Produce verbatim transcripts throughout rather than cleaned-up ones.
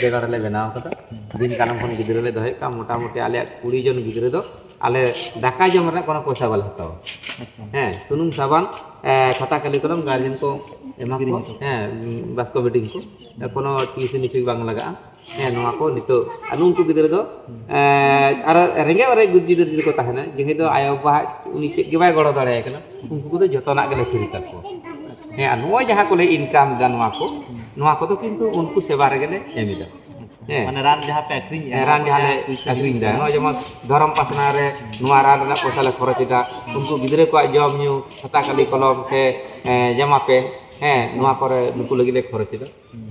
ᱵᱤᱨᱫᱟᱹᱜᱟᱲ ᱞᱮ ᱵᱮᱱᱟᱣ ᱠᱟᱫᱟ᱾ ᱫᱤᱱ ᱠᱟᱞᱚᱢ ᱠᱷᱚᱱ ᱜᱤᱫᱽᱨᱟᱹ ᱞᱮ ᱫᱚᱦᱚᱭᱮᱫ ᱠᱚᱣᱟ, ᱢᱚᱴᱟᱢᱩᱴᱤ ᱟᱞᱮᱭᱟᱜ ᱠᱩᱲᱤ ᱡᱚᱱ ᱜᱤᱫᱽᱨᱟᱹ ᱫᱚ ᱟᱞᱮ ᱫᱟᱠᱟ ᱡᱚᱢ ᱨᱮᱱᱟᱜ ᱠᱳᱱᱳ ᱯᱚᱭᱥᱟ ᱵᱟᱞᱮ ᱦᱟᱛᱟᱣᱟ᱾ ᱟᱪᱪᱷᱟ᱾ ᱦᱮᱸ, ᱥᱩᱱᱩᱢ ᱥᱟᱵᱟᱱ, ᱮ, ᱠᱷᱟᱛᱟ ᱠᱟᱹᱞᱤ ᱠᱚᱞᱚᱢ ᱜᱟᱨᱡᱮᱱ ᱠᱚ ᱮᱢᱟ ᱠᱚ᱾ ᱦᱮᱸ, ᱵᱟᱥᱠᱚ ᱵᱤᱰᱤᱝ ᱠᱚ, ᱠᱳᱱᱳ ᱴᱤᱭᱩᱥᱚᱱ ᱯᱷᱤ ᱵᱟᱝ ᱞᱟᱜᱟᱜᱼᱟ᱾ ᱦᱮᱸ, ᱱᱚᱣᱟ ᱠᱚ ᱱᱤᱛᱚᱜ ᱟᱨ ᱱᱩᱠᱩ ᱜᱤᱫᱽᱨᱟᱹ ᱫᱚ, ᱮ, ᱟᱨᱚ ᱨᱮᱸᱜᱮᱡ ᱚᱨᱮᱡ ᱜᱤᱫᱽᱨᱟᱹ ᱡᱩᱫᱤ ᱠᱚ ᱛᱟᱦᱮᱱᱟ, ᱡᱮᱦᱮᱛᱩ ᱟᱭᱳ ᱵᱟᱵᱟ ᱩᱱᱤ ᱪᱮᱫ ᱜᱮ ᱵᱟᱭ ᱜᱚᱲᱚ ᱫᱟᱲᱮᱭᱟᱭ ᱠᱟᱱᱟ, ᱩᱱᱠᱩ ᱠᱚᱫᱚ ᱡᱚᱛᱚᱱᱟᱜ ᱜᱮᱞᱮ ᱯᱷᱤᱨᱤ ᱠᱟᱠᱚᱣᱟ᱾ ᱦᱮᱸ, ᱟᱨ ᱱᱚᱜᱼᱚᱭ ᱡᱟᱦᱟᱸ ᱠᱚᱞᱮ ᱤᱱᱠᱟᱢ ᱮᱫᱟ, ᱱᱚᱣᱟ ᱠᱚ, ᱱᱚᱣᱟ ᱠᱚᱫᱚ ᱠᱤᱱᱛᱩ ᱩᱱᱠᱩ ᱥᱮᱵᱟ ᱨᱮᱜᱮ ᱞᱮ ᱮᱢ ᱮᱫᱟ᱾ ᱦᱮᱸ᱾ ᱢᱟᱱᱮ ᱨᱟᱱ ᱡᱟᱦᱟᱸ ᱯᱮ ᱟᱹᱠᱷᱨᱤᱧᱮᱫᱼᱟ, ᱦᱮᱸ, ᱱᱚᱣᱟ ᱨᱟᱱ ᱠᱚ ᱡᱟᱦᱟᱸ ᱞᱮ ᱡᱟᱦᱟᱸ ᱯᱩᱭᱥᱟᱹ ᱟᱹᱠᱷᱨᱤᱧ ᱮᱫᱟ, ᱦᱩᱭᱩᱜ ᱠᱟᱱᱟ᱾ ᱱᱚᱜᱼᱚᱭ ᱡᱮᱢᱚᱱ ᱫᱷᱚᱨᱚᱢ ᱯᱟᱥᱱᱟᱣ ᱨᱮ ᱱᱚᱣᱟ ᱨᱟᱱ ᱨᱮᱱᱟᱜ ᱯᱚᱭᱥᱟ ᱞᱮ ᱠᱷᱚᱨᱚᱪ ᱮᱫᱟ, ᱩᱱᱠᱩ ᱜᱤᱫᱽᱨᱟᱹ ᱠᱚᱣᱟᱜ ᱡᱚᱢ ᱧᱩ, ᱠᱷᱟᱛᱟ ᱠᱟᱹᱞᱤ ᱠᱚᱞᱚᱢ ᱥᱮ, ᱮ, ᱡᱟᱢᱟ ᱯᱮᱱᱴ, ᱦᱮᱸ, ᱱᱚᱣᱟ ᱠᱚᱨᱮ ᱱᱩᱠᱩ ᱞᱟᱹᱜᱤᱫ ᱞᱮ ᱠᱷᱚᱨᱚᱪ ᱮᱫᱟ᱾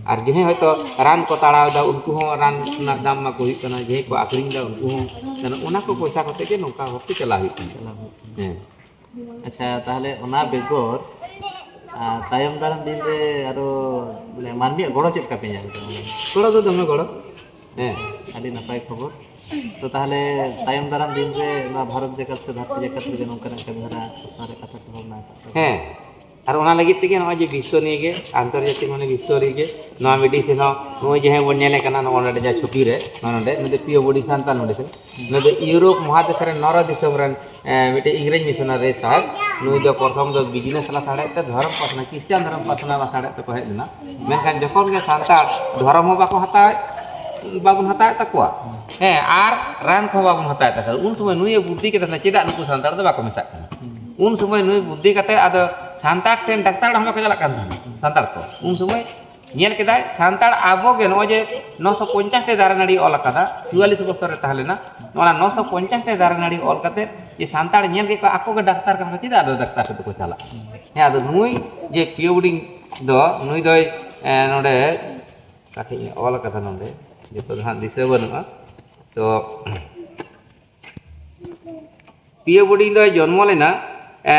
ᱟᱨ ᱡᱟᱦᱟᱸᱭ ᱦᱚᱭᱛᱳ ᱨᱟᱱ ᱠᱚ ᱛᱟᱲᱟᱣ ᱮᱫᱟ, ᱩᱱᱠᱩ ᱦᱚᱸ ᱨᱟᱱ ᱨᱮᱱᱟᱜ ᱫᱟᱢ ᱢᱟᱠᱚ ᱦᱩᱭᱩᱜ ᱠᱟᱱᱟ, ᱡᱟᱦᱟᱸᱭ ᱠᱚ ᱟᱹᱠᱷᱨᱤᱧ ᱮᱫᱟ, ᱩᱱᱠᱩ ᱦᱚᱸ, ᱛᱟᱦᱞᱮ ᱚᱱᱟ ᱠᱚ ᱯᱚᱭᱥᱟ ᱠᱚᱛᱮ ᱜᱮ ᱱᱚᱝᱠᱟ ᱵᱷᱟᱵᱛᱮ ᱪᱟᱞᱟᱣ ᱦᱩᱭᱩᱜ ᱠᱟᱱᱟ᱾ ᱪᱟᱞᱟᱣ ᱦᱩᱭᱩᱜ ᱠᱟᱱᱟ᱾ ᱦᱮᱸ᱾ ᱟᱪᱪᱷᱟ, ᱛᱟᱦᱞᱮ ᱚᱱᱟ ᱵᱮᱜᱚᱨ, ᱟᱨ ᱛᱟᱭᱚᱢ ᱫᱟᱨᱟᱢ ᱫᱤᱱ ᱨᱮ ᱟᱨᱚ, ᱢᱟᱱᱮ, ᱢᱟᱹᱱᱢᱤᱭᱟᱜ ᱜᱚᱲᱚ ᱪᱮᱫ ᱞᱮᱠᱟ ᱯᱮ ᱧᱟᱢ ᱮᱫᱟ? ᱜᱚᱲᱚ ᱫᱚ ᱫᱚᱢᱮ ᱜᱚᱲᱚ᱾ ᱦᱮᱸ᱾ ᱟᱹᱰᱤ ᱱᱟᱯᱟᱭ ᱠᱷᱚᱵᱚᱨ᱾ ᱛᱚ, ᱛᱟᱦᱞᱮ ᱛᱟᱭᱚᱢ ᱫᱟᱨᱟᱢ ᱫᱤᱱ ᱨᱮ ᱱᱚᱣᱟ ᱵᱷᱟᱨᱚᱛ ᱡᱟᱠᱟᱛ ᱥᱮ ᱫᱷᱟᱹᱨᱛᱤ ᱡᱟᱠᱟᱛ ᱨᱮᱜᱮ ᱱᱚᱝᱠᱟᱱᱟᱜ ᱠᱟᱹᱢᱤ ᱦᱚᱨᱟ ᱯᱟᱥᱱᱟᱣ ᱨᱮ ᱠᱟᱛᱷᱟ ᱠᱚ ᱵᱷᱟᱵᱽᱱᱟ ᱟᱠᱟᱫ ᱛᱟᱵᱚᱱᱟ? ᱦᱮᱸ, ᱟᱨ ᱚᱱᱟ ᱞᱟᱹᱜᱤᱫ ᱛᱮᱜᱮ ᱱᱚᱜᱼᱚᱭ ᱡᱮ ᱵᱤᱥᱥᱚ ᱱᱤᱭᱮ ᱜᱮ, ᱟᱱᱛᱚᱨᱡᱟᱛᱤᱠ ᱢᱟᱱᱮ ᱵᱤᱥᱥᱚ ᱨᱮᱜᱮ ᱱᱚᱣᱟ ᱢᱮᱰᱤᱥᱤᱱ ᱦᱚᱸ ᱱᱚᱜᱼᱚᱭ ᱡᱟᱦᱟᱸᱭ ᱵᱚᱱ ᱧᱮᱞᱮ ᱠᱟᱱᱟ ᱱᱚᱜᱼᱚ ᱱᱚᱰᱮ ᱡᱟᱦᱟᱸ ᱪᱷᱚᱵᱤ ᱨᱮ, ᱱᱚᱜᱼᱚ ᱱᱚᱰᱮ ᱱᱩᱭ ᱫᱚ ᱯᱤᱭᱳ ᱵᱚᱰᱤ ᱥᱟᱱᱛᱟᱲ ᱢᱮᱰᱤᱥᱤᱱ᱾ ᱱᱩᱭ ᱫᱚ ᱤᱭᱩᱨᱳᱯ ᱢᱚᱦᱟᱫᱮᱥ ᱨᱮ ᱱᱚᱨᱚ ᱫᱤᱥᱚᱢ ᱨᱮᱱ, ᱮ, ᱢᱤᱫᱴᱮᱡ ᱤᱝᱨᱮᱡᱽ ᱢᱤᱥᱚᱱᱟᱨᱤ ᱥᱟᱦᱮᱵᱽ᱾ ᱱᱩᱭ ᱫᱚ ᱯᱨᱚᱛᱷᱚᱢ ᱫᱚ ᱵᱤᱡᱽᱱᱮᱥ ᱞᱟᱥᱟᱲᱦᱮᱫ ᱛᱮ, ᱫᱷᱚᱨᱚᱢ ᱯᱟᱥᱱᱟᱣ, ᱠᱷᱨᱤᱥᱪᱟᱱ ᱫᱷᱚᱨᱚᱢ ᱯᱟᱥᱱᱟᱣ ᱞᱟᱥᱟᱲᱦᱮᱫ ᱛᱮᱠᱚ ᱦᱮᱡ ᱞᱮᱱᱟ᱾ ᱢᱮᱱᱠᱷᱟᱱ ᱡᱚᱠᱷᱚᱱ ᱜᱮ ᱥᱟᱱᱛᱟᱲ ᱫᱷᱚᱨᱚᱢ ᱦᱚᱸ ᱵᱟᱠᱚ ᱦᱟᱛᱟᱣᱮᱫ, ᱵᱟᱵᱚᱱ ᱦᱟᱛᱟᱣᱮᱫ ᱛᱟᱠᱚᱣᱟ, ᱦᱮᱸ, ᱟᱨ ᱨᱟᱱ ᱠᱚᱦᱚᱸ ᱵᱟᱵᱚᱱ ᱦᱟᱛᱟᱣᱮᱫ ᱛᱟᱠᱚᱣᱟ, ᱩᱱ ᱥᱚᱢᱚᱭ ᱱᱩᱭᱮ ᱵᱩᱫᱽᱫᱷᱤ ᱠᱮᱫᱟ, ᱪᱮᱫᱟᱜ ᱱᱩᱠᱩ ᱥᱟᱱᱛᱟᱲ ᱫᱚ ᱵᱟᱠᱚ ᱢᱮᱥᱟᱜ ᱠᱟᱱᱟ? ᱩᱱ ᱥᱚᱢᱚᱭ ᱱᱩᱭ ᱵᱩᱫᱽᱫᱷᱤ ᱠᱟᱛᱮ ᱟᱫᱚ ᱥᱟᱱᱛᱟᱲ ᱴᱷᱮᱱ ᱰᱟᱠᱛᱟᱨ ᱚᱲᱟᱜ ᱦᱚᱸ ᱵᱟᱠᱚ ᱪᱟᱞᱟᱜ ᱠᱟᱱ ᱛᱟᱦᱮᱸᱱᱟ᱾ ᱥᱟᱱᱛᱟᱲ ᱠᱚ ᱩᱱ ᱥᱚᱢᱚᱭ ᱧᱮᱞ ᱠᱮᱫᱟᱭ, ᱥᱟᱱᱛᱟᱲ ᱟᱵᱚ ᱜᱮ ᱱᱚᱜᱼᱚᱭ ᱡᱮ ᱱᱚᱥᱚ ᱯᱚᱧᱪᱟᱥ ᱴᱤ ᱫᱟᱨᱮ ᱱᱟᱹᱲᱤ ᱚᱞ ᱟᱠᱟᱫᱟ, ᱪᱩᱣᱟᱞᱤᱥ ᱵᱚᱪᱷᱚᱨ ᱨᱮ ᱛᱟᱦᱮᱸ ᱞᱮᱱᱟ, ᱚᱱᱟ ᱱᱚᱥᱚ ᱯᱚᱧᱪᱟᱥ ᱴᱤ ᱫᱟᱨᱮ ᱱᱟᱹᱲᱤ ᱚᱞ ᱠᱟᱛᱮ ᱡᱮ ᱥᱟᱱᱛᱟᱲ ᱧᱮᱞ ᱠᱮᱫ ᱠᱚᱣᱟ, ᱟᱠᱚ ᱜᱮ ᱰᱟᱠᱛᱟᱨ ᱠᱟᱱᱟ ᱠᱚ, ᱪᱮᱫᱟᱜ ᱟᱫᱚ ᱰᱟᱠᱛᱟᱨ ᱥᱮᱫ ᱫᱚᱠᱚ ᱪᱟᱞᱟᱜᱼᱟ? ᱦᱮᱸ, ᱟᱫᱚ ᱱᱩᱭ ᱡᱮ ᱯᱤᱭᱳ ᱵᱳᱨᱰᱤᱝ ᱫᱚ, ᱱᱩᱭ ᱫᱚᱭ, ᱮ, ᱱᱚᱰᱮ ᱚᱠᱟ ᱴᱷᱮᱡ ᱤᱧ ᱚᱞ ᱟᱠᱟᱫᱟ ᱱᱚᱰᱮ, ᱡᱚᱛᱚ ᱫᱚ ᱦᱟᱸᱜ ᱫᱤᱥᱟᱹ ᱵᱟᱹᱱᱩᱜᱼᱟ᱾ ᱛᱚ, ᱯᱤᱭᱳ ᱵᱳᱨᱰᱤᱝ ᱫᱚᱭ ᱡᱚᱱᱢᱚ ᱞᱮᱱᱟ, ᱮ,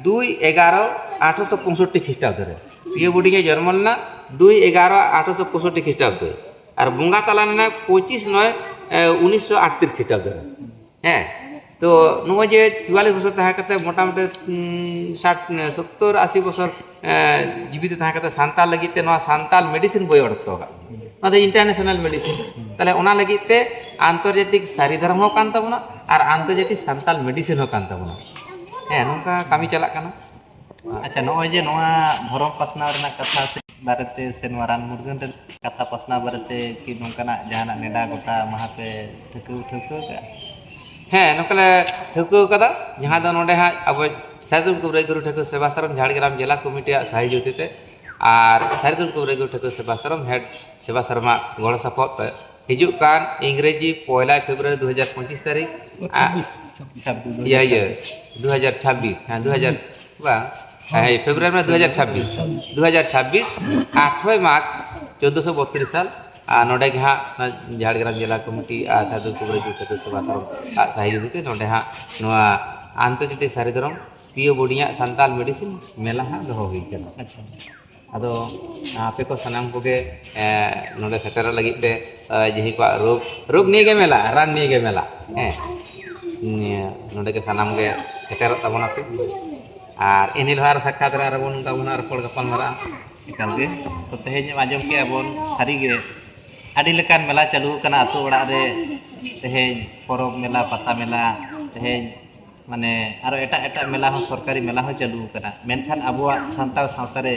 ᱫᱩᱭ ᱮᱜᱟᱨᱚ ᱟᱴᱷᱨᱚᱥᱚ ᱯᱚᱸᱭᱥᱚᱴᱴᱤ ᱠᱷᱨᱤᱥᱴᱟᱵᱫᱚ ᱨᱮ᱾ ᱯᱤᱭᱳ ᱵᱳᱨᱰᱤᱝ ᱮ ᱡᱚᱱᱢᱚ ᱞᱮᱱᱟ ᱫᱩᱭ ᱮᱜᱟᱨᱚ ᱟᱴᱷᱨᱚᱥᱚ ᱯᱚᱸᱭᱥᱚᱴᱴᱤ ᱠᱷᱨᱤᱥᱴᱟᱵᱫᱚ ᱨᱮ᱾ ᱟᱨ ᱵᱚᱸᱜᱟ ᱛᱟᱞᱟ ᱞᱮᱱᱟ ᱯᱚᱸᱪᱤᱥ ᱱᱚᱭ, ᱮ, ᱩᱱᱤᱥᱥᱚ ᱟᱴᱛᱨᱤᱥ ᱠᱷᱨᱤᱥᱴᱟᱵᱫᱚ ᱨᱮ᱾ ᱦᱮᱸ, ᱛᱚ ᱱᱚᱜᱼᱚᱭ ᱡᱮ ᱪᱩᱣᱟᱞᱤᱥ ᱵᱚᱪᱷᱚᱨ ᱛᱟᱦᱮᱸ ᱠᱟᱛᱮ ᱢᱚᱴᱟᱢᱩᱴᱤ, ᱩᱸ, ᱥᱟᱴ, ᱥᱚᱛᱛᱚᱨ, ᱟᱥᱤ ᱵᱚᱪᱷᱚᱨ, ᱮ, ᱡᱤᱵᱤᱛ ᱛᱟᱦᱮᱸ ᱠᱟᱛᱮ ᱥᱟᱱᱛᱟᱲ ᱞᱟᱹᱜᱤᱫ ᱛᱮ ᱱᱚᱣᱟ ᱥᱟᱱᱛᱟᱲ ᱢᱮᱰᱤᱥᱤᱱ ᱵᱳᱭ ᱚᱰᱚᱠ ᱦᱚᱴᱚ ᱟᱠᱟᱫ ᱵᱚᱱᱟ᱾ ᱱᱚᱣᱟ ᱫᱚ ᱤᱱᱴᱟᱨᱱᱮᱥᱱᱟᱞ ᱢᱮᱰᱤᱥᱤᱱ᱾ ᱛᱟᱦᱞᱮ ᱚᱱᱟ ᱞᱟᱹᱜᱤᱫ ᱛᱮ ᱟᱱᱛᱚᱨᱡᱟᱛᱤᱠ ᱥᱟᱹᱨᱤ ᱫᱷᱚᱨᱚᱢ ᱦᱚᱸ ᱠᱟᱱ ᱛᱟᱵᱚᱱᱟ ᱟᱨ ᱟᱱᱛᱚᱨᱡᱟᱛᱤᱠ ᱥᱟᱱᱛᱟᱞ ᱢᱮᱰᱤᱥᱤᱱ ᱦᱚᱸ ᱠᱟᱱ ᱛᱟᱵᱚᱱᱟ᱾ ᱦᱮᱸ, ᱱᱚᱝᱠᱟ ᱠᱟᱹᱢᱤ ᱪᱟᱞᱟᱜ ᱠᱟᱱᱟ᱾ ᱟᱪᱪᱷᱟ, ᱱᱚᱜᱼᱚᱭ ᱡᱮ ᱱᱚᱣᱟ ᱫᱷᱚᱨᱚᱢ ᱯᱟᱥᱱᱟᱣ ᱨᱮᱱᱟᱜ ᱠᱟᱛᱷᱟ ᱥᱮ ᱵᱟᱨᱮᱛᱮ ᱥᱮ ᱱᱚᱣᱟ ᱨᱟᱱ ᱢᱩᱨᱜᱟᱹᱱ ᱨᱮᱱᱟᱜ ᱠᱟᱛᱷᱟ ᱯᱟᱥᱱᱟᱣ ᱵᱟᱨᱮᱛᱮ ᱠᱤ ᱱᱚᱝᱠᱟᱱᱟᱜ ᱡᱟᱦᱟᱱᱟᱜ ᱱᱮᱰᱟ ᱜᱚᱴᱟ ᱢᱟᱦᱟ ᱯᱮ ᱴᱷᱟᱹᱣᱠᱟᱹ, ᱴᱷᱟᱹᱣᱠᱟᱹ ᱠᱟᱜᱼᱟ? ᱦᱮᱸ, ᱱᱚᱝᱠᱟ ᱞᱮ ᱴᱷᱟᱹᱣᱠᱟᱹ ᱠᱟᱫᱟ, ᱡᱟᱦᱟᱸ ᱫᱚ ᱱᱚᱰᱮ ᱦᱟᱸᱜ ᱟᱵᱚ ᱥᱟᱹᱨᱤ ᱫᱷᱚᱨᱚᱢ ᱠᱚᱵᱨᱮᱡ ᱜᱩᱨᱩ ᱴᱷᱟᱹᱠᱩᱨ ᱥᱮᱵᱟᱥᱨᱚᱢ ᱡᱷᱟᱲᱜᱨᱟᱢ ᱡᱮᱞᱟ ᱠᱚᱢᱤᱴᱤᱭᱟᱜ ᱥᱟᱹᱦᱤ ᱡᱩᱴᱤ ᱛᱮ ᱟᱨ ᱥᱟᱹᱨᱤ ᱫᱷᱚᱨᱚᱢ ᱠᱚᱵᱨᱮᱡ ᱜᱩᱨᱩ ᱴᱷᱟᱹᱠᱩᱨ ᱥᱮᱵᱟᱥᱨᱚᱢ ᱦᱮᱰ ᱥᱮᱵᱟᱥᱨᱚᱢᱟᱜ ᱜᱚᱲᱚ ᱥᱚᱯᱚᱦᱚᱫ ᱛᱮ ᱦᱤᱡᱩᱜ ᱠᱟᱱ ᱤᱝᱨᱮᱡᱤ ᱯᱚᱭᱞᱟ ᱯᱷᱮᱵᱽᱨᱩᱣᱟᱨᱤ ᱫᱩ ᱦᱟᱡᱟᱨ ᱯᱚᱸᱪᱤᱥ ᱛᱟᱹᱨᱤᱠᱷ, ᱪᱷᱟᱵᱵᱤᱥ, ᱪᱷᱟᱵᱵᱤᱥ᱾ ᱤᱭᱟᱹ, ᱤᱭᱟᱹ, ᱫᱩ ᱦᱟᱡᱟᱨ ᱪᱷᱟᱵᱵᱤᱥ, ᱦᱮᱸ, ᱫᱩ ᱦᱟᱡᱟᱨ, ᱵᱟᱝ, ᱦᱮᱸ, ᱯᱷᱮᱵᱽᱨᱩᱣᱟᱨᱤ ᱨᱮᱱᱟᱜ ᱫᱩ ᱦᱟᱡᱟᱨ ᱪᱷᱟᱵᱵᱤᱥ, ᱫᱩ ᱦᱟᱡᱟᱨ ᱪᱷᱟᱵᱵᱤᱥ, ᱟᱴᱷᱨᱚᱭ ᱢᱟᱜᱽ ᱪᱳᱫᱽᱫᱳᱥᱚ ᱵᱚᱛᱛᱨᱤᱥ ᱥᱟᱞ᱾ ᱟᱨ ᱱᱚᱰᱮ ᱜᱮ ᱦᱟᱸᱜ ᱚᱱᱟ ᱡᱷᱟᱲᱜᱨᱟᱢ ᱡᱮᱞᱟ ᱠᱚᱢᱤᱴᱤ ᱟᱨ ᱥᱟᱹᱨᱤ ᱫᱷᱚᱨᱚᱢ ᱠᱚᱵᱨᱮᱡ ᱜᱩᱨᱩ ᱴᱷᱟᱹᱠᱩᱨ ᱥᱮᱵᱟᱥᱨᱚᱢ ᱟᱜ ᱥᱟᱹᱦᱤ ᱡᱩᱴᱤ ᱛᱮ ᱱᱚᱰᱮ ᱦᱟᱸᱜ ᱱᱚᱣᱟ ᱟᱱᱛᱚᱨᱡᱟᱛᱤᱠ ᱥᱟᱹᱨᱤ ᱫᱷᱚᱨᱚᱢ ᱯᱤ ᱳ ᱵᱳᱨᱰᱤᱝ ᱟᱜ ᱥᱟᱱᱛᱟᱲ ᱢᱮᱰᱤᱥᱤᱱ ᱢᱮᱞᱟ ᱦᱟᱸᱜ ᱫᱚᱦᱚ ᱦᱩᱭ ᱠᱟᱱᱟ᱾ ᱟᱪᱪᱷᱟ᱾ ᱟᱫᱚ ᱟᱯᱮ ᱠᱚ ᱥᱟᱱᱟᱢ ᱠᱚᱜᱮ, ᱮ, ᱱᱚᱰᱮ ᱥᱮᱴᱮᱨᱚᱜ ᱞᱟᱹᱜᱤᱫ ᱛᱮ, ᱮ, ᱡᱟᱦᱟᱸᱭ ᱠᱚᱣᱟᱜ ᱨᱳᱜᱽ, ᱨᱳᱜᱽ ᱱᱤᱭᱮ ᱜᱮ ᱢᱮᱞᱟ, ᱨᱟᱱ ᱱᱤᱭᱮ ᱜᱮ ᱢᱮᱞᱟ, ᱦᱮᱸ, ᱱᱤᱭᱟᱹ ᱱᱚᱰᱮ ᱜᱮ ᱥᱟᱱᱟᱢ ᱜᱮ ᱥᱮᱴᱮᱨᱚᱜ ᱛᱟᱵᱚᱱᱟᱯᱮ᱾ ᱟᱨ ᱮᱱ ᱦᱤᱞᱳᱜ ᱟᱨ ᱥᱟᱠᱠᱷᱟᱛ ᱨᱮ ᱟᱨᱚ ᱵᱚᱱ ᱚᱱᱠᱟ ᱵᱚᱱ ᱨᱚᱯᱚᱲ ᱜᱟᱯᱟᱞ ᱢᱟᱨᱟᱜᱼᱟ᱾ ᱮᱠᱟᱞ ᱜᱮ᱾ ᱛᱚ, ᱛᱮᱦᱮᱧ ᱮᱢ ᱟᱸᱡᱚᱢ ᱠᱮᱜᱼᱟ ᱵᱚᱱ, ᱥᱟᱹᱨᱤ ᱜᱮ ᱟᱹᱰᱤ ᱞᱮᱠᱟᱱ ᱢᱮᱞᱟ ᱪᱟᱹᱞᱩ ᱟᱠᱟᱱᱟ ᱟᱛᱳ ᱚᱲᱟᱜ ᱨᱮ᱾ ᱛᱮᱦᱮᱧ ᱯᱚᱨᱚᱵᱽ ᱢᱮᱞᱟ, ᱯᱟᱛᱟ ᱢᱮᱞᱟ, ᱛᱮᱦᱮᱧ ᱢᱟᱱᱮ ᱟᱨᱚ ᱮᱴᱟᱜ ᱮᱴᱟᱜ ᱢᱮᱞᱟ ᱦᱚᱸ, ᱥᱚᱨᱠᱟᱨᱤ ᱢᱮᱞᱟ ᱦᱚᱸ ᱪᱟᱹᱞᱩ ᱟᱠᱟᱱᱟ, ᱢᱮᱱᱠᱷᱟᱱ ᱟᱵᱚᱣᱟᱜ ᱥᱟᱱᱛᱟᱲ ᱥᱟᱶᱛᱟ ᱨᱮ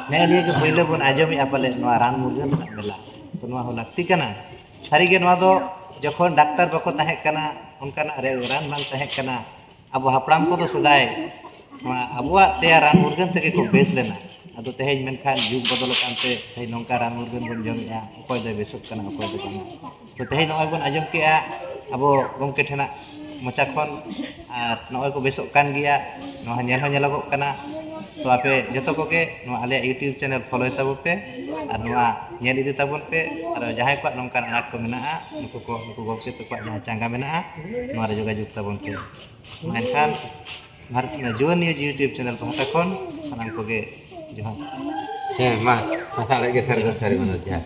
ᱱᱮᱜᱼᱮ ᱱᱤᱭᱟᱹ ᱜᱮ ᱯᱳᱭᱞᱳ ᱵᱚᱱ ᱟᱸᱡᱚᱢᱮᱜᱼᱟ ᱯᱟᱞᱮ ᱱᱚᱣᱟ ᱨᱟᱱ ᱢᱩᱨᱜᱟᱹᱱ ᱨᱮᱱᱟᱜ ᱢᱮᱞᱟ᱾ ᱛᱚ, ᱱᱚᱣᱟ ᱦᱚᱸ ᱞᱟᱹᱠᱛᱤ ᱠᱟᱱᱟ᱾ ᱥᱟᱹᱨᱤᱜᱮ ᱱᱚᱣᱟ ᱫᱚ ᱡᱚᱠᱷᱚᱱ ᱰᱟᱠᱛᱟᱨ ᱵᱟᱠᱚ ᱛᱟᱦᱮᱸ ᱠᱟᱱᱟ, ᱚᱱᱠᱟᱱᱟᱜ ᱨᱮ ᱨᱟᱱ ᱵᱟᱝ ᱛᱟᱦᱮᱸ ᱠᱟᱱᱟ, ᱟᱵᱚ ᱦᱟᱯᱲᱟᱢ ᱠᱚᱫᱚ ᱥᱮᱫᱟᱭ ᱱᱚᱣᱟ ᱟᱵᱚᱣᱟᱜ ᱛᱮᱭᱟᱨ ᱨᱟᱱ ᱢᱩᱨᱜᱟᱹᱱ ᱛᱮᱜᱮ ᱠᱚ ᱵᱮᱥ ᱞᱮᱱᱟ᱾ ᱟᱫᱚ ᱛᱮᱦᱮᱧ ᱢᱮᱱᱠᱷᱟᱱ ᱡᱩᱜᱽ ᱵᱚᱫᱚᱞ ᱟᱠᱟᱱ ᱛᱮ ᱛᱮᱦᱮᱧ ᱱᱚᱝᱠᱟ ᱨᱟᱱ ᱢᱩᱨᱜᱟᱹᱱ ᱵᱚᱱ ᱡᱚᱢᱮᱜᱼᱟ, ᱚᱠᱚᱭ ᱫᱚᱭ ᱵᱮᱥᱚᱜ ᱠᱟᱱᱟ, ᱚᱠᱚᱭ ᱫᱚ ᱵᱟᱝᱟ᱾ ᱛᱚ, ᱛᱮᱦᱮᱧ ᱱᱚᱜᱼᱚᱭ ᱵᱚᱱ ᱟᱸᱡᱚᱢ ᱠᱮᱜᱼᱟ ᱟᱵᱚ ᱜᱚᱢᱠᱮ ᱴᱷᱮᱱᱟᱜ ᱢᱚᱪᱟ ᱠᱷᱚᱱ, ᱟᱨ ᱱᱚᱜᱼᱚᱭ ᱠᱚ ᱵᱮᱥᱚᱜ ᱠᱟᱱ ᱜᱮᱭᱟ, ᱱᱚᱣᱟ ᱦᱚᱸ ᱧᱮᱞ ᱦᱚᱸ ᱧᱮᱞᱚᱜᱚᱜ ᱠᱟᱱᱟ᱾ ᱛᱚ, ᱟᱯᱮ ᱡᱚᱛᱚ ᱠᱚᱜᱮ ᱱᱚᱣᱟ ᱟᱞᱮᱭᱟᱜ YouTube channel follow ᱛᱟᱵᱚᱱ ᱯᱮ ᱟᱨ ᱱᱚᱣᱟ ᱧᱮᱞ ᱤᱫᱤ ᱛᱟᱵᱚᱱ ᱯᱮ᱾ ᱟᱨ ᱡᱟᱦᱟᱸᱭ ᱠᱚᱣᱟᱜ ᱱᱚᱝᱠᱟᱱ ᱟᱱᱟᱴ ᱠᱚ ᱢᱮᱱᱟᱜᱼᱟ, ᱱᱩᱠᱩ ᱠᱚ, ᱱᱩᱠᱩ ᱜᱚᱢᱠᱮ ᱛᱟᱠᱚᱣᱟᱜ ᱡᱟᱦᱟᱸ ᱪᱟᱸᱜᱟ ᱢᱮᱱᱟᱜᱼᱟ, ᱱᱚᱣᱟ ᱨᱮ ᱡᱳᱜᱟᱡᱳᱜᱽ ᱛᱟᱵᱚᱱ ᱯᱮ᱾ ᱢᱟ ᱮᱱᱠᱷᱟᱱ ᱵᱷᱟᱨᱚᱛ ᱨᱮᱱᱟᱜ ᱡᱩᱣᱟᱹᱱ News YouTube channel ᱯᱟᱦᱴᱟ ᱠᱷᱚᱱ ᱥᱟᱱᱟᱢ ᱠᱚᱜᱮ ᱡᱚᱦᱟᱨ᱾ ᱦᱮᱸ, ᱢᱟ, ᱢᱟᱥᱟ ᱟᱲᱟᱜ ᱜᱮ ᱥᱟᱹᱨᱤ ᱫᱚ ᱥᱟᱹᱨᱤ ᱢᱟᱱᱚᱛ ᱡᱚᱦᱟᱨ᱾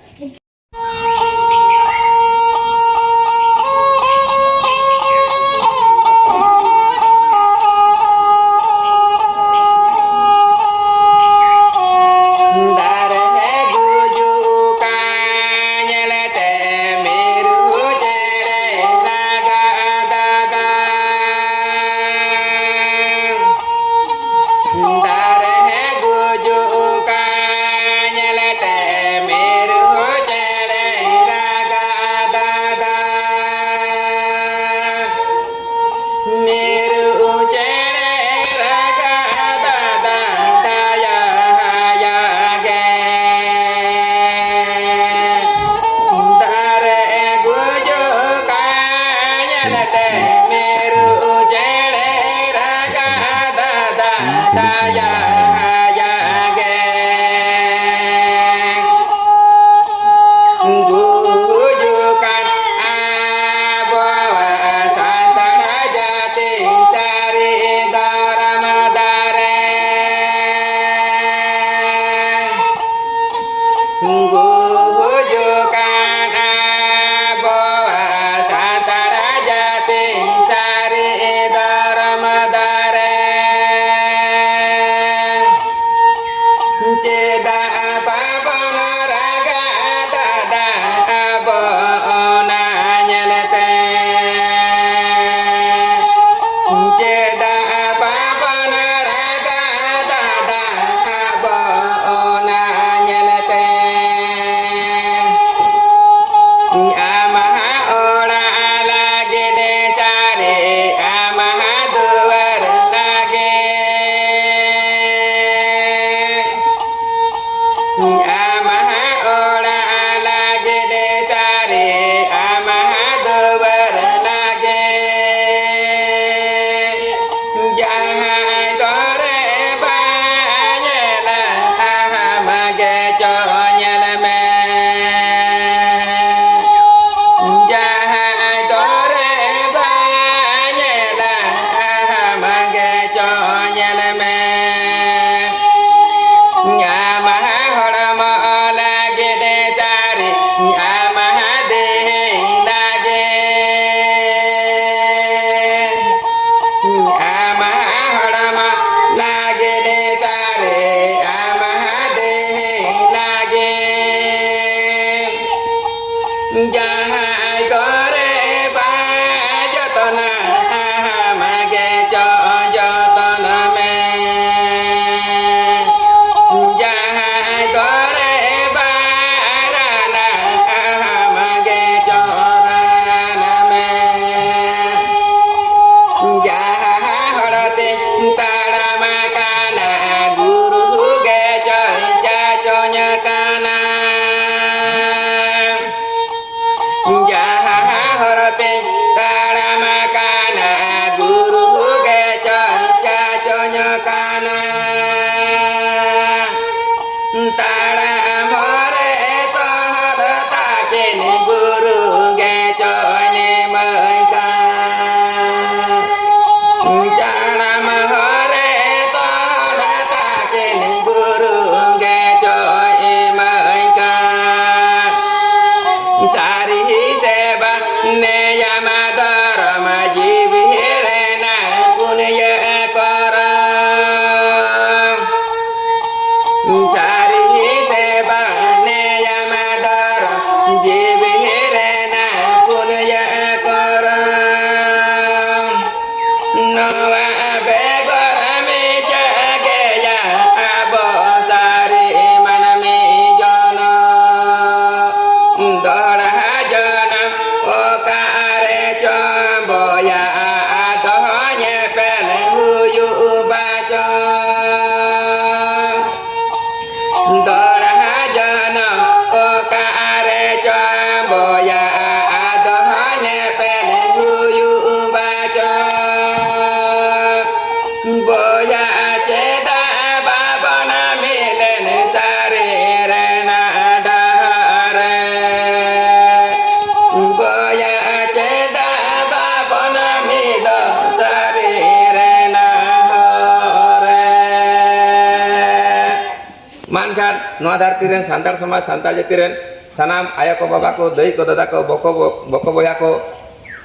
ᱢᱟ ᱮᱱᱠᱷᱟᱱ ᱱᱚᱣᱟ ᱫᱷᱟᱹᱨᱛᱤ ᱨᱮᱱ ᱥᱟᱱᱛᱟᱲ ᱥᱚᱢᱟᱡᱽ, ᱥᱟᱱᱛᱟᱲ ᱡᱟᱹᱛᱤ ᱨᱮᱱ ᱥᱟᱱᱟᱢ ᱟᱭᱳ ᱠᱚ, ᱵᱟᱵᱟ ᱠᱚ, ᱫᱟᱹᱭ ᱠᱚ, ᱫᱟᱫᱟ ᱠᱚ, ᱵᱚᱠᱚ ᱵᱚ-, ᱵᱚᱠᱚ ᱵᱚᱭᱦᱟ ᱠᱚ,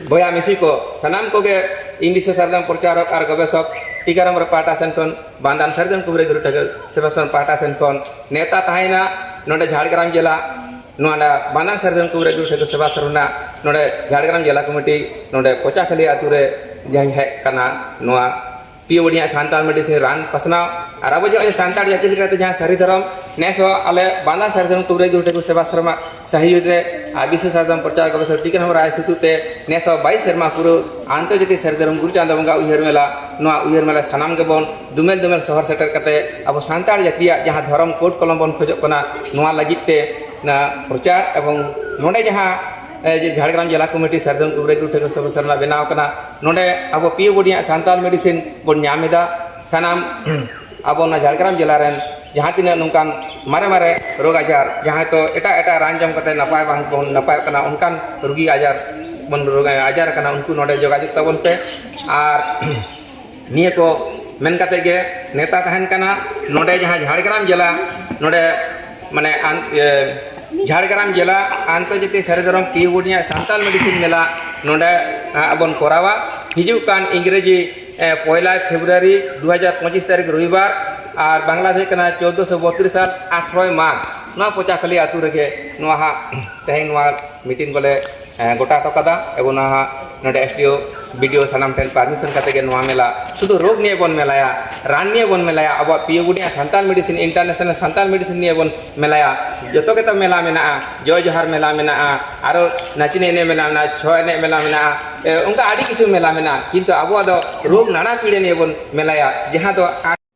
ᱵᱚᱭᱦᱟ ᱢᱤᱥᱤ ᱠᱚ, ᱥᱟᱱᱟᱢ ᱠᱚᱜᱮ ᱤᱧ ᱵᱤᱥᱥᱚ ᱥᱟᱨᱡᱚᱢ ᱯᱨᱚᱪᱟᱨᱚᱠ ᱟᱨ ᱜᱚᱵᱮᱥᱚᱠ ᱴᱤᱠᱟᱨᱟᱢ ᱯᱟᱦᱴᱟ ᱥᱮᱱ ᱠᱷᱚᱱ, ᱵᱟᱱᱫᱟᱱ ᱥᱟᱨᱡᱚᱢ ᱠᱩᱵᱨᱟᱹ ᱜᱩᱨᱩ ᱴᱷᱟᱹᱠᱩᱨ ᱥᱮᱵᱟ ᱥᱚᱨᱚᱱ ᱯᱟᱦᱴᱟ ᱥᱮᱱ ᱠᱷᱚᱱ ᱱᱮᱣᱛᱟ ᱛᱟᱦᱮᱸᱭᱮᱱᱟ ᱱᱚᱰᱮ ᱡᱷᱟᱲᱜᱨᱟᱢ ᱡᱮᱞᱟ, ᱱᱚᱣᱟ ᱵᱟᱱᱫᱟᱱ ᱥᱟᱨᱡᱚᱢ ᱠᱩᱵᱨᱟᱹ ᱜᱩᱨᱩ ᱴᱷᱟᱹᱠᱩᱨ ᱥᱮᱵᱟ ᱥᱚᱨᱚᱱ ᱨᱮᱱᱟᱜ ᱱᱚᱰᱮ ᱡᱷᱟᱲᱜᱨᱟᱢ ᱡᱮᱞᱟ ᱠᱚᱢᱤᱴᱤ ᱱᱚᱰᱮ ᱯᱚᱪᱟᱠᱷᱟᱹᱞᱤ ᱟᱹᱛᱩ ᱨᱮ ᱡᱟᱦᱟᱸᱧ ᱦᱮᱡ ᱠᱟᱱᱟ, ᱱᱚᱣᱟ P O Bodia Santal medicine ᱨᱟᱱ ᱯᱟᱥᱱᱟᱣ᱾ ᱟᱨ ᱟᱵᱚ ᱡᱚᱠᱷᱚᱱ ᱥᱟᱱᱛᱟᱲ ᱡᱟᱹᱛᱤ ᱞᱮᱠᱟᱛᱮ ᱡᱟᱦᱟᱸ ᱥᱟᱹᱨᱤ ᱫᱷᱚᱨᱚᱢ, ᱱᱮᱥ ᱦᱚᱸ ᱟᱞᱮ ᱵᱟᱱᱫᱟᱱ ᱥᱟᱨᱡᱚᱢ ᱠᱩᱵᱨᱟᱹ ᱜᱩᱨᱩ ᱴᱷᱟᱹᱠᱩᱨ ᱥᱮᱵᱟ ᱥᱚᱨᱚᱱᱟᱜ ᱥᱟᱹᱦᱤᱡᱩᱜ ᱨᱮ ᱟᱨ ᱵᱤᱥᱥᱚ ᱥᱟᱨᱡᱚᱢ ᱯᱨᱚᱪᱟᱨ ᱜᱚᱵᱮᱥᱚᱠ ᱴᱤᱠᱟᱨᱟᱢ ᱨᱟᱭ ᱥᱩᱛᱩᱜ ᱛᱮ ᱱᱮᱥ ᱦᱚᱸ ᱵᱟᱭᱤᱥ ᱥᱮᱨᱢᱟ ᱯᱩᱨᱟᱹᱣ ᱟᱱᱛᱚᱨᱡᱟᱛᱤᱠ ᱥᱟᱹᱨᱤ ᱫᱷᱚᱨᱚᱢ ᱜᱩᱨᱩ ᱪᱟᱸᱫᱚ ᱵᱚᱸᱜᱟ ᱩᱭᱦᱟᱹᱨ ᱢᱮᱞᱟ, ᱱᱚᱣᱟ ᱩᱭᱦᱟᱹᱨ ᱢᱮᱞᱟ ᱥᱟᱱᱟᱢ ᱜᱮᱵᱚᱱ ᱫᱩᱢᱮᱞ ᱫᱩᱢᱮᱞ ᱥᱚᱦᱚᱨ ᱥᱮᱴᱮᱨ ᱠᱟᱛᱮ ᱟᱵᱚ ᱥᱟᱱᱛᱟᱲ ᱡᱟᱹᱛᱤᱭᱟᱜ ᱡᱟᱦᱟᱸ ᱫᱷᱚᱨᱚᱢ ᱠᱳᱰ ᱠᱚᱞᱚᱢ ᱵᱚᱱ ᱠᱷᱚᱡᱚᱜ ᱠᱟᱱᱟ, ᱱᱚᱣᱟ ᱞᱟᱹᱜᱤᱫ ᱛᱮ ᱱᱟ ᱯᱨᱚᱪᱟᱨ ᱮᱵᱚᱝ ᱱᱚᱰᱮ ᱡᱟᱦᱟᱸ, ᱮ, ᱡᱮ ᱡᱷᱟᱲᱜᱨᱟᱢ ᱡᱮᱞᱟ ᱠᱚᱢᱤᱴᱤ ᱥᱟᱨᱡᱚᱢ ᱠᱩᱵᱨᱟᱹ ᱜᱩᱨᱩ ᱴᱷᱟᱹᱠᱩᱨ ᱥᱮᱵᱟ ᱥᱚᱨᱚᱱ ᱨᱮᱱᱟᱜ ᱵᱮᱱᱟᱣ ᱠᱟᱱᱟ, ᱱᱚᱰᱮ ᱟᱵᱚ P O Bodia Santal medicine ᱵᱚᱱ ᱧᱟᱢ ᱮᱫᱟ᱾ ᱥᱟᱱᱟᱢ ᱟᱵᱚ ᱚᱱᱟ ᱡᱷᱟᱲᱜᱨᱟᱢ ᱡᱮᱞᱟ ᱨᱮᱱ ᱡᱟᱦᱟᱸ ᱛᱤᱱᱟᱹᱜ ᱱᱚᱝᱠᱟᱱ ᱢᱟᱨᱮ ᱢᱟᱨᱮ ᱨᱳᱜᱽ ᱟᱡᱟᱨ, ᱡᱟᱦᱟᱸᱭ ᱛᱚ ᱮᱴᱟᱜ ᱮᱴᱟᱜ ᱨᱟᱱ ᱡᱚᱢ ᱠᱟᱛᱮ ᱱᱟᱯᱟᱭ ᱵᱟᱝ ᱵᱚᱱ ᱱᱟᱯᱟᱭᱚᱜ ᱠᱟᱱᱟ, ᱚᱱᱠᱟᱱ ᱨᱩᱜᱤ ᱟᱡᱟᱨ ᱵᱚᱱ ᱨᱳᱜᱽ ᱟᱡᱟᱨ ᱠᱟᱱᱟ, ᱩᱱᱠᱩ ᱱᱚᱰᱮ ᱡᱳᱜᱟᱡᱳᱜᱽ ᱛᱟᱵᱚᱱ ᱯᱮ᱾ ᱟᱨ ᱱᱤᱭᱟᱹ ᱠᱚ ᱢᱮᱱ ᱠᱟᱛᱮ ᱜᱮ ᱱᱮᱣᱛᱟ ᱛᱟᱦᱮᱱ ᱠᱟᱱᱟ ᱱᱚᱰᱮ ᱡᱟᱦᱟᱸ ᱡᱷᱟᱲᱜᱨᱟᱢ ᱡᱮᱞᱟ, ᱱᱚᱰᱮ ᱢᱟᱱᱮ ᱟᱱ-, ᱤᱭᱟᱹ, ᱡᱷᱟᱲᱜᱨᱟᱢ ᱡᱮᱞᱟ ᱟᱱᱛᱚᱨᱡᱟᱛᱤᱠ ᱥᱟᱹᱨᱤ ᱫᱷᱚᱨᱚᱢ P O Bodia Santal medicine ᱢᱮᱞᱟ ᱱᱚᱰᱮ, ᱟ, ᱵᱚᱱ ᱠᱚᱨᱟᱣᱟ᱾ ᱦᱤᱡᱩᱜ ᱠᱟᱱ ᱤᱝᱨᱮᱡᱤ, ᱮ, ᱯᱚᱭᱞᱟ ᱯᱷᱮᱵᱽᱨᱩᱣᱟᱨᱤ ᱫᱩ ᱦᱟᱡᱟᱨ ᱯᱚᱸᱪᱤᱥ ᱛᱟᱹᱨᱤᱠᱷ ᱨᱚᱵᱤᱵᱟᱨ, ᱟᱨ ᱵᱟᱝᱞᱟ ᱫᱚ ᱦᱩᱭᱩᱜ ᱠᱟᱱᱟ ᱪᱳᱫᱽᱫᱳᱥᱚ ᱵᱚᱛᱨᱤᱥ ᱥᱟᱞ ᱟᱴᱷᱨᱚᱭ ᱢᱟᱜᱽ, ᱱᱚᱣᱟ ᱯᱚᱪᱟᱠᱷᱟᱹᱞᱤ ᱟᱹᱛᱩ ᱨᱮᱜᱮ ᱱᱚᱣᱟ ᱦᱟᱸᱜ ᱛᱮᱦᱮᱧ ᱱᱚᱣᱟ ᱢᱤᱴᱤᱝ ᱠᱚᱞᱮ, ᱮ, ᱜᱚᱴᱟ ᱦᱚᱴᱚ ᱠᱟᱫᱟ᱾ ᱮᱵᱚᱝ ᱱᱚᱣᱟ ᱦᱟᱸᱜ ᱱᱚᱰᱮ ᱮᱥ ᱰᱤ ᱳ, ᱵᱤ ᱰᱤ ᱳ ᱥᱟᱱᱟᱢ ᱴᱷᱮᱱ ᱯᱟᱨᱢᱤᱥᱚᱱ ᱠᱟᱛᱮ ᱜᱮ ᱱᱚᱣᱟ ᱢᱮᱞᱟ ᱥᱩᱫᱷᱩ ᱨᱳᱜᱽ ᱱᱤᱭᱮ ᱵᱚᱱ ᱢᱮᱞᱟᱭᱟ, ᱨᱟᱱ ᱱᱤᱭᱮ ᱵᱚᱱ ᱢᱮᱞᱟᱭᱟ, ᱟᱵᱚᱣᱟᱜ P O Bodia Santal medicine, international Santal medicine ᱱᱤᱭᱮ ᱵᱚᱱ ᱢᱮᱞᱟᱭᱟ᱾ ᱡᱚᱛᱚ ᱜᱮᱛᱚ ᱢᱮᱞᱟ ᱢᱮᱱᱟᱜᱼᱟ, ᱡᱚᱭ ᱡᱚᱦᱟᱨ ᱢᱮᱞᱟ ᱢᱮᱱᱟᱜᱼᱟ, ᱟᱨᱚ ᱱᱟᱪᱱᱤ ᱮᱱᱮᱡ ᱢᱮᱞᱟ ᱢᱮᱱᱟᱜᱼᱟ, ᱪᱷᱚ ᱮᱱᱮᱡ ᱢᱮᱞᱟ ᱢᱮᱱᱟᱜᱼᱟ, ᱮ, ᱚᱱᱠᱟ ᱟᱹᱰᱤ ᱠᱤᱪᱷᱩ ᱢᱮᱞᱟ ᱢᱮᱱᱟᱜᱼᱟ᱾ ᱠᱤᱱᱛᱩ ᱟᱵᱚᱣᱟᱜ ᱫᱚ ᱨᱳᱜᱽ ᱱᱟᱱᱟ ᱯᱤᱲᱟᱹ ᱱᱤᱭᱮ ᱵᱚᱱ ᱢᱮᱞᱟᱭᱟ, ᱡᱟᱦᱟᱸ ᱫᱚ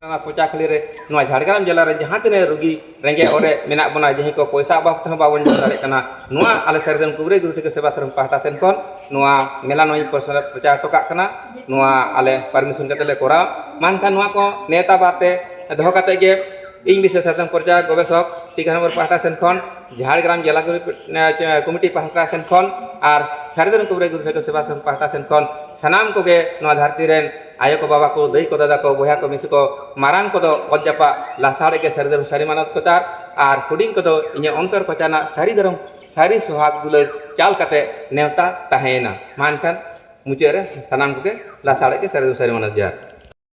ᱱᱚᱣᱟ ᱯᱚᱪᱟᱠᱷᱟᱹᱞᱤ ᱨᱮ ᱱᱚᱣᱟ ᱡᱷᱟᱲᱜᱨᱟᱢ ᱡᱮᱞᱟ ᱨᱮ ᱡᱟᱦᱟᱸ ᱛᱤᱱᱟᱹᱜ ᱨᱩᱜᱤ ᱨᱮᱸᱜᱮᱡ ᱚᱨᱮᱡ ᱢᱮᱱᱟᱜ ᱵᱚᱱᱟ, ᱡᱟᱦᱟᱸᱭ ᱠᱚ ᱯᱚᱭᱥᱟ ᱚᱵᱷᱟᱵ ᱛᱮᱦᱚᱸ ᱵᱟᱵᱚᱱ ᱡᱚᱢ ᱫᱟᱲᱮᱭᱟᱜ ᱠᱟᱱᱟ, ᱱᱚᱣᱟ ᱟᱞᱮ ᱥᱟᱨᱡᱚᱢ ᱠᱩᱵᱨᱟᱹ ᱜᱩᱨᱩ ᱴᱷᱟᱹᱠᱩᱨ ᱥᱮᱵᱟ ᱥᱚᱨᱚᱱ ᱯᱟᱦᱴᱟ ᱥᱮᱱ ᱠᱷᱚᱱ ᱱᱚᱣᱟ ᱢᱮᱞᱟ ᱱᱚᱣᱟᱧ ᱯᱨᱚᱪᱟᱨ ᱦᱚᱴᱚ ᱠᱟᱜ ᱠᱟᱱᱟ᱾ ᱱᱚᱣᱟ ᱟᱞᱮ ᱯᱟᱨᱢᱤᱥᱚᱱ ᱠᱟᱛᱮ ᱞᱮ ᱠᱚᱨᱟᱣ᱾ ᱢᱟ ᱮᱱᱠᱷᱟᱱ ᱱᱚᱣᱟ ᱠᱚ ᱱᱮᱣᱛᱟ ᱵᱟᱨᱛᱮ ᱫᱚᱦᱚ ᱠᱟᱛᱮ ᱜᱮ ᱤᱧ ᱵᱤᱥᱥᱚ ᱥᱟᱨᱡᱚᱢ ᱯᱨᱚᱪᱟᱨ ᱜᱚᱵᱮᱥᱚᱠ ᱴᱤᱠᱟᱨᱟᱢ ᱯᱟᱦᱴᱟ ᱥᱮᱱ ᱠᱷᱚᱱ, ᱡᱷᱟᱲᱜᱨᱟᱢ ᱡᱮᱞᱟ ᱠᱚᱢᱤᱴᱤ ᱯᱟᱦᱴᱟ ᱥᱮᱱ ᱠᱷᱚᱱ ᱟᱨ ᱥᱟᱨᱤ ᱫᱷᱚᱨᱚᱢ ᱠᱩᱵᱨᱟᱹ ᱜᱩᱨᱩ ᱴᱷᱟᱹᱠᱩᱨ ᱥᱮᱵᱟ ᱥᱚᱨᱚᱱ ᱯᱟᱦᱴᱟ ᱥᱮᱱ ᱠᱷᱚᱱ ᱥᱟᱱᱟᱢ ᱠᱚᱜᱮ ᱱᱚᱣᱟ ᱫᱷᱟᱹᱨᱛᱤ ᱨᱮᱱ ᱟᱭᱳ ᱠᱚ, ᱵᱟᱵᱟ ᱠᱚ, ᱫᱟᱹᱭ ᱠᱚ, ᱫᱟᱫᱟ ᱠᱚ, ᱵᱚᱭᱦᱟ ᱠᱚ, ᱢᱤᱥᱤ ᱠᱚ, ᱢᱟᱨᱟᱝ ᱠᱚᱫᱚ ᱚᱛ ᱡᱟᱯᱟᱜ ᱞᱟᱥᱟᱲ ᱜᱮ ᱥᱟᱹᱨᱤ ᱫᱷᱚᱨᱚᱢ ᱥᱟᱹᱨᱤ ᱢᱟᱱᱚᱛ ᱡᱚᱦᱟᱨ, ᱟᱨ ᱦᱩᱰᱤᱧ ᱠᱚᱫᱚ ᱤᱧᱟᱹᱜ ᱚᱱᱛᱚᱨ ᱠᱚᱪᱟ ᱨᱮᱱᱟᱜ ᱥᱟᱹᱨᱤ ᱫᱷᱚᱨᱚᱢ ᱥᱟᱹᱨᱤ ᱥᱚᱦᱟᱜᱽ ᱫᱩᱞᱟᱹᱲ ᱪᱟᱞ ᱠᱟᱛᱮ ᱱᱮᱣᱛᱟ ᱛᱟᱦᱮᱸᱭᱮᱱᱟ᱾ ᱢᱟ ᱮᱱᱠᱷᱟᱱ ᱢᱩᱪᱟᱹᱫ ᱨᱮ ᱥᱟᱱᱟᱢ ᱠᱚᱜᱮ ᱞᱟᱥᱟᱲ ᱜᱮ ᱥᱟᱹᱨᱤ ᱫᱷᱚᱨᱚᱢ ᱥᱟᱹᱨᱤ ᱢᱟᱱᱚᱛ ᱡᱚᱦᱟᱨ᱾